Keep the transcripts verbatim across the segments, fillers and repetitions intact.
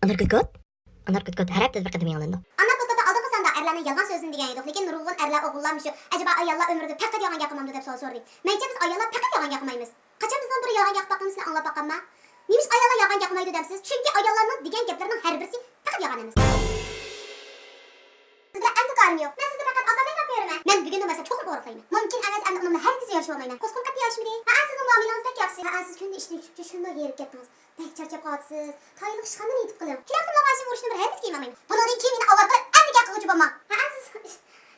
ئاناركوتكوت؟ ئاناركوتكوت ھەر ھەپتىدە بىر قېتىم يېڭىلىنىدۇ. ئاناركوتكوتتا ئالدىنقى ساندا ئەرلەرنىڭ يالغان سۆزىنى دېگەن ئىدۇق، لېكىن نۇرغۇن ئەرلەر، ئوغۇللار مۇشۇ، ئەجەبا ئاياللار ئۆمرىدە پەقەت يالغان گەپ قىلمامدۇ دەپ سوئال سورىدى. مەنچە بىز ئاياللار پەقەت يالغان گەپ قىلمايمىز. قاچان بىزنىڭ بىر يالغان گەپ قىلغانلىقىمىزنى ئاڭلاپ باققانما؟ نېمىشقا ئاياللار يالغان گەپ قىلمايدۇ دەمسىز؟ چۈنكى ئاياللارنىڭ دېگەن گەپلىرىنىڭ ھەر بىرسى پەقەت يالغان ئەمەس. سىز بىلەن ئەمدى كارىم يوق. مەن سىزنى پەقەت ئادەمدەك كۆرىمەن. مەن بۈگۈندىن باشلاپ چوقۇم ئورۇقلايمەن. مۇمكىن ئەمەس، ئەمدى ئۇنىڭ بىلەن ھەرگىز يارىشىۋالمايمەن. قورسىقىم قەتئىي يارىشمىدى. ھەئە، سىزنىڭ مۇئامىلىڭىز بەك ياخشى. ھەئە، سىز كۈندە ئىشتىن چۈشۈپ شۇنداق ھېرىپ كەتتىڭىز. بەك چارچاپ قالىسىز. تايىنلىق ئىشخانىنى ئېيتىپ قېلىڭ. كېلەڭ، ماڭا ئاشۇ ئۇرۇشنى بىر ھەرگىز كىيمەيمەن. بۇنىڭدىن كېيىن مېنى ئاۋارە قىلىپ ئەمدى گەپ قىلغۇچى بولماڭ. ھەئە، سىز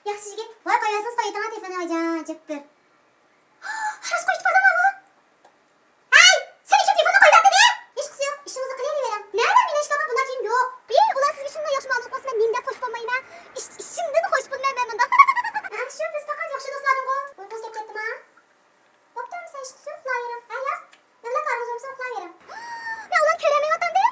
ياخشى يىگىت. ۋاي، قويۇۋەتسىڭىز قويۇۋېتىڭ، تېلېفوننى، ۋايجان، جىپپىر. خەرس قويۇپ قالدىڭمۇ؟ ھەي، سېنى كىم تېلېفوننى قويۇۋەتتى دېدى؟ ھېچقىسى يوق، ئىشىڭىزنى قىلىۋېرىڭ. نەدە مېنىڭ ھېچقانداق بۇنداق كىيىم يوق. ھېي، ئۇلار سىزگە شۇنداق ياخشى مەلۇم قىلسا، مەن نېمە دەپ خوش بولمايمەن؟ ئىش-، ئىشىمدىن خوش بولىمەن مەن بۇنداق. ھە، شۇ، بىز پەقەت ياخشى دوستلاردىڭغۇ. ئۇيقۇڭىز كېلىپ كەتتىما؟ بوپتۇ، ئەمىسە ھېچقىسى يوق، ئۇخلاۋېرىڭ. ھە، ياق. نېمىلا كارىڭىز بولمىسا ئۇخلاۋېرىڭ. مەن ئۇلارنى كۆرەلمەيۋاتامدىم.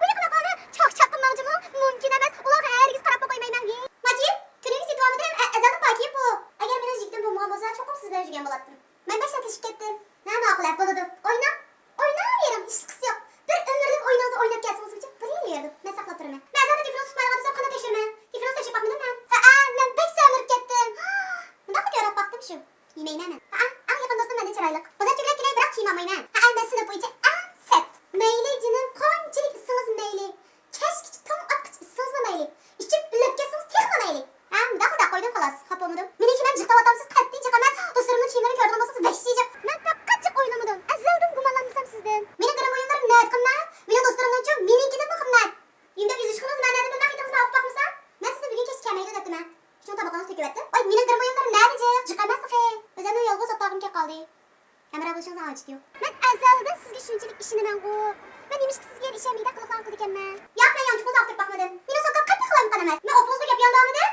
ئۇ ياققا قارا، چاقچاق قىلماڭ جۇمۇ. مۇمكىن ئەمەس، ئۇلارغا ھەرگىز قاراپمۇ قويمايمەن. ماكىيىم، تۈنۈگۈن سېتىۋالمىدىم، ئە-، ئەزەلدىن بار كىيىم بۇ. ئەگەر مېنىڭ يىگىتىم بولمىغان بولسا، چوقۇم سىز بىلەن يۈرگەن بولاتتىم. مەن بەك سەتلىشىپ كەتتىم. ھە، ماقۇل، ھە، بولىدۇ. ئويناڭ، ئويناۋېرىڭ، ھېچقىسى يوق. بىر ئۆمۈرلۈك ئويۇنىڭىزنى ئويناپ كەلسىڭىزچۇ، بىر يىل يۈرىدۇ. مەن ساقلاپ تۇرىمەن. مەن ئەزەلدىن تېلېفوننى تۇتمايدىغان دېسەم، قانداق تەكشۈرىمەن؟ تېلېفوننى تەكشۈرۈپ باقمىدىم مەن. ھەئە، مەن بەك سەمرىپ كەتتىم. مۇنداقمۇ كۆرۈپ باقتىم شۇ. يېمەيمەن مەن. ھەئە، ئەڭ يېقىن دوستۇم مەندىن چىرايلىق. بازار چۆگىلەپ كېلەي، بىراق كىيىم ئالمايمەن. ھەئە، مەن سىنىپ بويىچە ئەڭ سەت. مەيلى جېنىم، قانچىلىك ئىسسىڭىز مەيلى. كەچكىچە تاڭ ئاتقىچە ئىسسىڭىزمۇ مەيلى. ئىچىپ ئۆلۈپ كەتسىڭىز تېخىمۇ مەيلى. ھە، مۇنداقلا دەپ قويدۇم خالاس. خاپا بولمىدىم. مېنىڭكى مەن جىق دەۋاتامسىز، قەتئىي جىق ئەمەس. دوستلىرىمنىڭ كىيىملىرىنى كۆرىدىغان بولسىڭىز ۋەھشىي جىق. مەن پەقەت جىق ئويلىمىدىم. ئەزەلدىن گۇمانلاندىم سىزدىن. مېنىڭ گىرىم بۇيۇملىرىم نەدە قىممەت؟ مېنىڭ دوستلىرىمنىڭچۇ مېنىڭكىدىنمۇ قىممەت. يۈمدەپ يېزىشقىڭىز مەنەدىن بىر مەن خېتىڭىزنى ئوقۇپ باقمىسام، مەن سىزنى بۈگۈن كەچتە كەلمەيدۇ دەپتىمەن. شۇڭا تامىقىڭىز تۆكۈۋەتتىم. ۋاي، مېنىڭ گىرىم بۇيۇملىرىم نەدە جىق؟ جىق ئەمەس تېخى. ئۆزۈمنىڭ يالغۇز ئوتاقىم كەپ قالدى. ھەمراھ بولۇشىڭىزنىڭ ھاجىتى يوق. مەن ئەزەلدىن سىزگە شۇنچىلىك ئىشىنىمەنغۇ. مەن نېمىشقا سىزگە يەنە ئىشەنمىگۈدەك قىلىقلارنى قىلىدىكەنمەن؟ ياق، مەن يانچۇقىڭىزنى ئاغرىتىپ باقمىدىم. مېنىڭ سوكام قەتئىي قالايمىقان ئەمەس. مەن ئوپىڭىزغا گەپ ياندۇرمىدىم.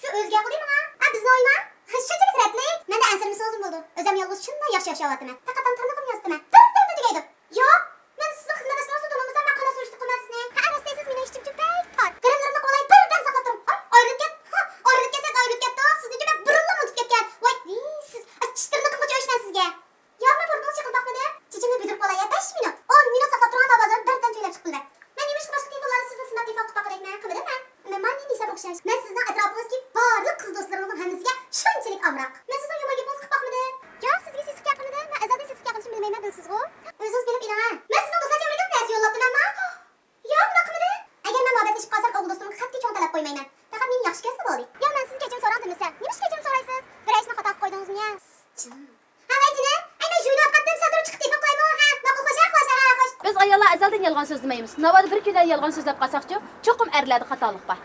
شۇ ئۆزى گەپ قىلدى ماڭا. ھە، بىزنى ئويما. ھە، شۇنچىلىك رەتلىك. مەندە ئەنسىرىمىسىڭىزمۇ بولىدۇ. ئۆزۈم يالغۇز شۇنداق ياخشى ياشاۋاتىمەن. پەقەت تىرنىقىمنى ياسىتىمەن. بىردەمدە تۈگەيدۇ. ياق، مەن سىزنىڭ خىزمەتداشلىرىڭىزنى تونۇمىسام، مەن قانداق سۈرۈشتە قىلىمەن سىزنى؟ ھە، راست دەيسىز، مېنىڭ ئىچىم بەك تار. گىرىملىرىمنى قولاي، بىردەم ساقلاپ تۇرۇڭ. ئاي، ئايرىلىپ كەت. ھا، ئايرىلىپ كەتسەك ئايرىلىپ كەتتۇق. سىزنىڭكى مەن بۇرۇنلا ئۇنتۇپ كەتكەن. ۋاي، ھى، سىز، ئاي، چىش تىرنىقىمغىچە ئۆچمەن سىزگە. ياق، مەن بۇرنىڭىزنى چېقىلداپ قىلدىم. چېچىمنى بۈدۈرۈپ قولاي، يا، بەش مىنۇت. ئون مىنۇت ساقلاپ تۇرۇڭ، بازاردىن بىردەم تۈگىلەپ چىقىپ كېلىمەن. مەن نېمىشقا باشقا تېلېفونلاردا سىزنى سىناپ تېلېفون قىلىپ باققۇدەكمەن؟ قىلمىدىم مەن. مەن مانا نېسە ئوخشاش. مەن سىزنىڭ ئەتراپىڭىزدىكى بارلىق قىز دوستلىرىڭىزنىڭ ھەممىسىگە شۇنچىلىك ئامراق. مەن سىزنىڭ يامان گېپىڭىزنى قىلىپ باقمىدىم. ياق، سىزگە سېسىق گەپ قىلمىدىم. مەن ئەزەلدىن سېسىق گەپ قىلىشنى بىلمەيمەن، بىلىسىزغۇ. ئۆزىڭىز بىلىپ ئېلىڭە. مەن سىزنىڭ دوستلار چەمبىرىكىڭىزگە نەرسە يوللاپتىمەنما؟ ياق، ئۇنداق قىلمىدىم. ئەگەر مەن مۇھەببەتلىشىپ قالسام، ئوغۇل دوستۇمغا قەتئىي چوڭ تەلەپ قويمايمەن. پەقەت مېنى ياخشى كۆرسە بولدى. ياق، مەن سىزدىن كەچۈرۈم سوراڭ دېمىسەم. نېمىشقا كېچۈرۈم سورايسىز؟ بىر ئىشنى خاتا قىلىپ قويدىڭىزمۇ يا؟ جېنىم. ھە، ۋاي جېنىم، ئەي، مەن يۇيۇنۇۋاتقانتىم، سەل تۇرۇپ چىقىپ تېلېفون قىلايمۇ؟ ھە، ماقۇل، خوش، ھە، خوش، ھە، خوش. بىز ئاياللار ئەزەلدىن يالغان سۆزلىمەيمىز. ناۋادا بىر كۈنلەر يالغان سۆزلەپ قالساقچۇ، چوقۇم ئەرلەردە خاتالىق بار.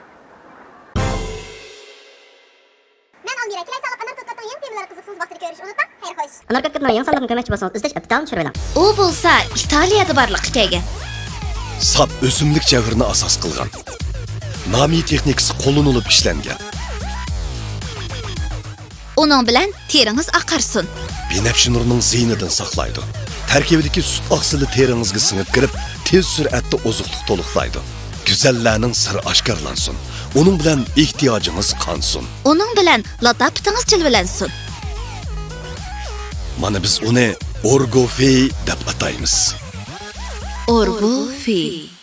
مەن ئالمىرا، كېلەي سانلىق ئانار كوتكوتنىڭ يېڭى تېمىلىرى قىزىقسىڭىز ۋاقتىدا كۆرۈش ئۇنتۇماڭ. خەير خوش. ئانار كوتكوتنىڭ يېڭى سانلىرىنى كۆرمەكچى بولسىڭىز، ئىزدەش ئەپتىڭ چۈشۈرۈۋېلىڭ. ئۇ بولسا ئىتالىيەدە بارلىققا كەلگەن. ساپ ئۆسۈملۈك جەۋھىرىنى ئاساس قىلغان. نامىيە تېخنىكىسى قوللىنىلىپ ئىشلەنگەن. ئۇنىڭ بىلەن تېرىڭىز ئاقارسۇن. بىنەپشە نۇرنىڭ زىيىنىدىن ساقلايدۇ. تەركىبىدىكى سۈت ئاقسىلى تېرىڭىزگە سىڭىپ كىرىپ، تېز سۈرئەتتە ئوزۇقلۇق تولۇقلايدۇ. گۈزەللەرنىڭ سىرى ئاشكارىلانسۇن. ئۇنىڭ بىلەن ئېھتىياجىڭىز قانسۇن. ئۇنىڭ بىلەن لاتاپىتىڭىز جىلۋىلەنسۇن. مانا بىز ئۇنى ئورگوفېي دەپ ئاتايمىز. ئورگوفېي.